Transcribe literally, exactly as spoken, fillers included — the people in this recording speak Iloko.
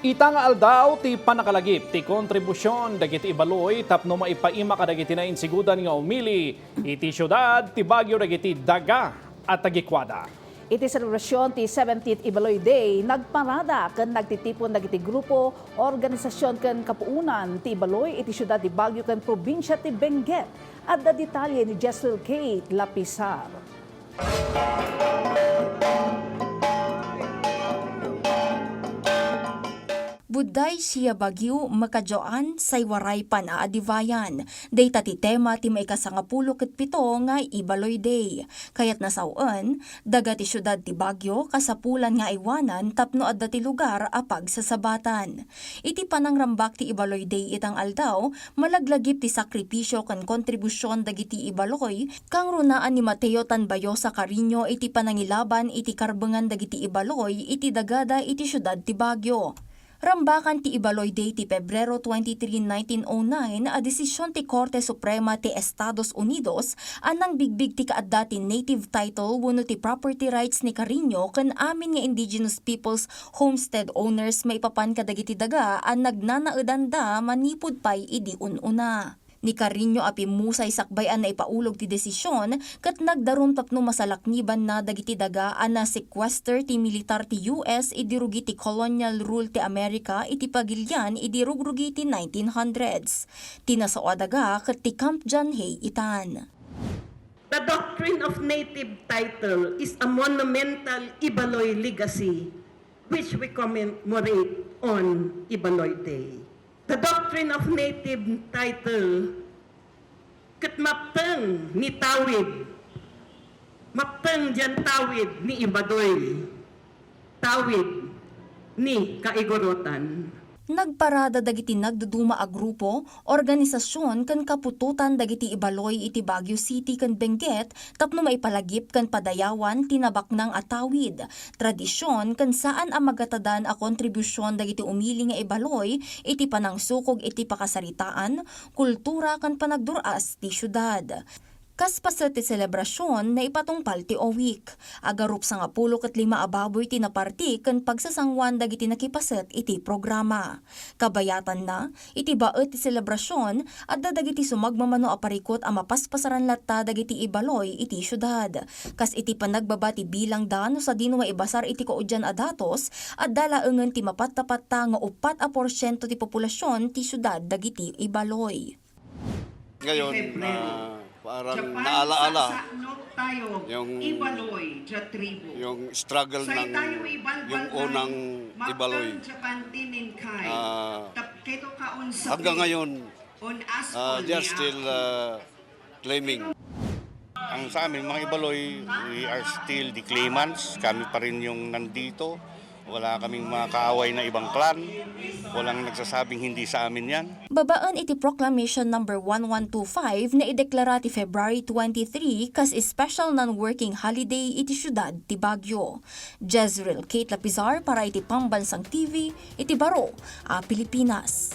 Ita nga aldaw ti pannakalagip ti kontribusion dagiti Ibaloy tapno maipaima kadagiti nainsigodan nga umili iti siudad ti Baguio dagiti daga a tagikuada. Iti selebrasion ti seventeenth Ibaloy Day, nagparada ken nagtitipon dagiti grupo, organisasion ken kapuonan ti Ibaloy iti siudad ti Baguio ken probinsia ti Benguet. Adda detalye ni Jesril Kate Lapisar. Budday, Siya, Baguio, Makadyoan, Say Waray, Panaadivayan. Dayta ti tema ti maikasangapulo ket pito nga Ibaloy Day. Kayatna sawen, daga ti siudad ti Baguio, kasapulan nga aywanan tapno adda ti lugar a pagsasabatan. Iti panangrambak ti Ibaloy Day itang aldaw, malaglagip ti sakripisio ken kontribusion dagiti Ibaloy, kangrunaan ni Mateo Tanbayosa Cariño iti panangilaban iti karbengan dagiti Ibaloy iti dagada iti siudad ti Baguio. Rambakan ti Ibaloy Day ti Pebrero twenty-three, nineteen oh nine a desision ti Korte Suprema ti Estados Unidos a nangbigbig ti kaadda ti native title wenno ti property rights ni Cariño ken amin nga indigenous peoples homestead owners maipapan kadagiti daga a nagnanaedanda manipud pay idi un-una. Ni Cariño a pimmusay sakbay a naipaulog ti desision ket nagdarum tapno masalaknibanna dagiti daga a na-sequester ti militar ti U S idi rugi ti colonial rule ti Amerika iti pagilian idi rugrugi ti nineteen hundreds. Ti nasao a daga ket ti Camp John Hay itan. The doctrine of native title is a monumental Ibaloy legacy which we commemorate on Ibaloy Day. The doctrine of native title ket mapteng ni tawid, mapteng dian tawid ni Ibaloy, tawid ni kaigurutan. Nagparada dagiti nagduduma a grupo, organisasion ken kaputotan dagiti Ibaloy iti Baguio City ken Benguet tapno maipalagip ken padayawan ti nabaknang a tawid, tradision ken saan a magatadan a kontribusion dagiti umili nga Ibaloy iti panangsukog iti pakasaritaan, kultura ken panagdur-as ti siudad. Kas paset ti selebrasion, naipatungpal ti owik. Agarup sangapulo ket lima a baboy ti naparti ken pagsasanguan dagiti nakipaset iti programa. Kabayatanna, iti baet ti selebrasion, adda dagiti sumagmamano a parikut a mapaspasaran latta dagiti Ibaloy iti siudad. Kas iti panagbaba ti bilangda no sadino maibasar iti kaudian a datos, adda laengen ti mapatta-patta nga uppat a porsiento ti populasion ti siudad dagiti Ibaloy. Ngayon, ah, parang naalaala yung, yung struggle ng yung unang Ibaloy. Ah, hanggang ngayon, ah, they are still, ah, claiming. Ang sa amin, mga Ibaloy, we are still the claimants. Kami pa rin yung nandito. Wala kaming mga kaaway na ibang clan. Walang nagsasabing hindi sa amin yan. Babaen iti Proclamation Number one one two five, naideklara ti February twenty-three kas special non-working holiday iti siudad ti Baguio. Jezreel Kate Lapizar para iti Pambansang T V, iti baro a Pilipinas.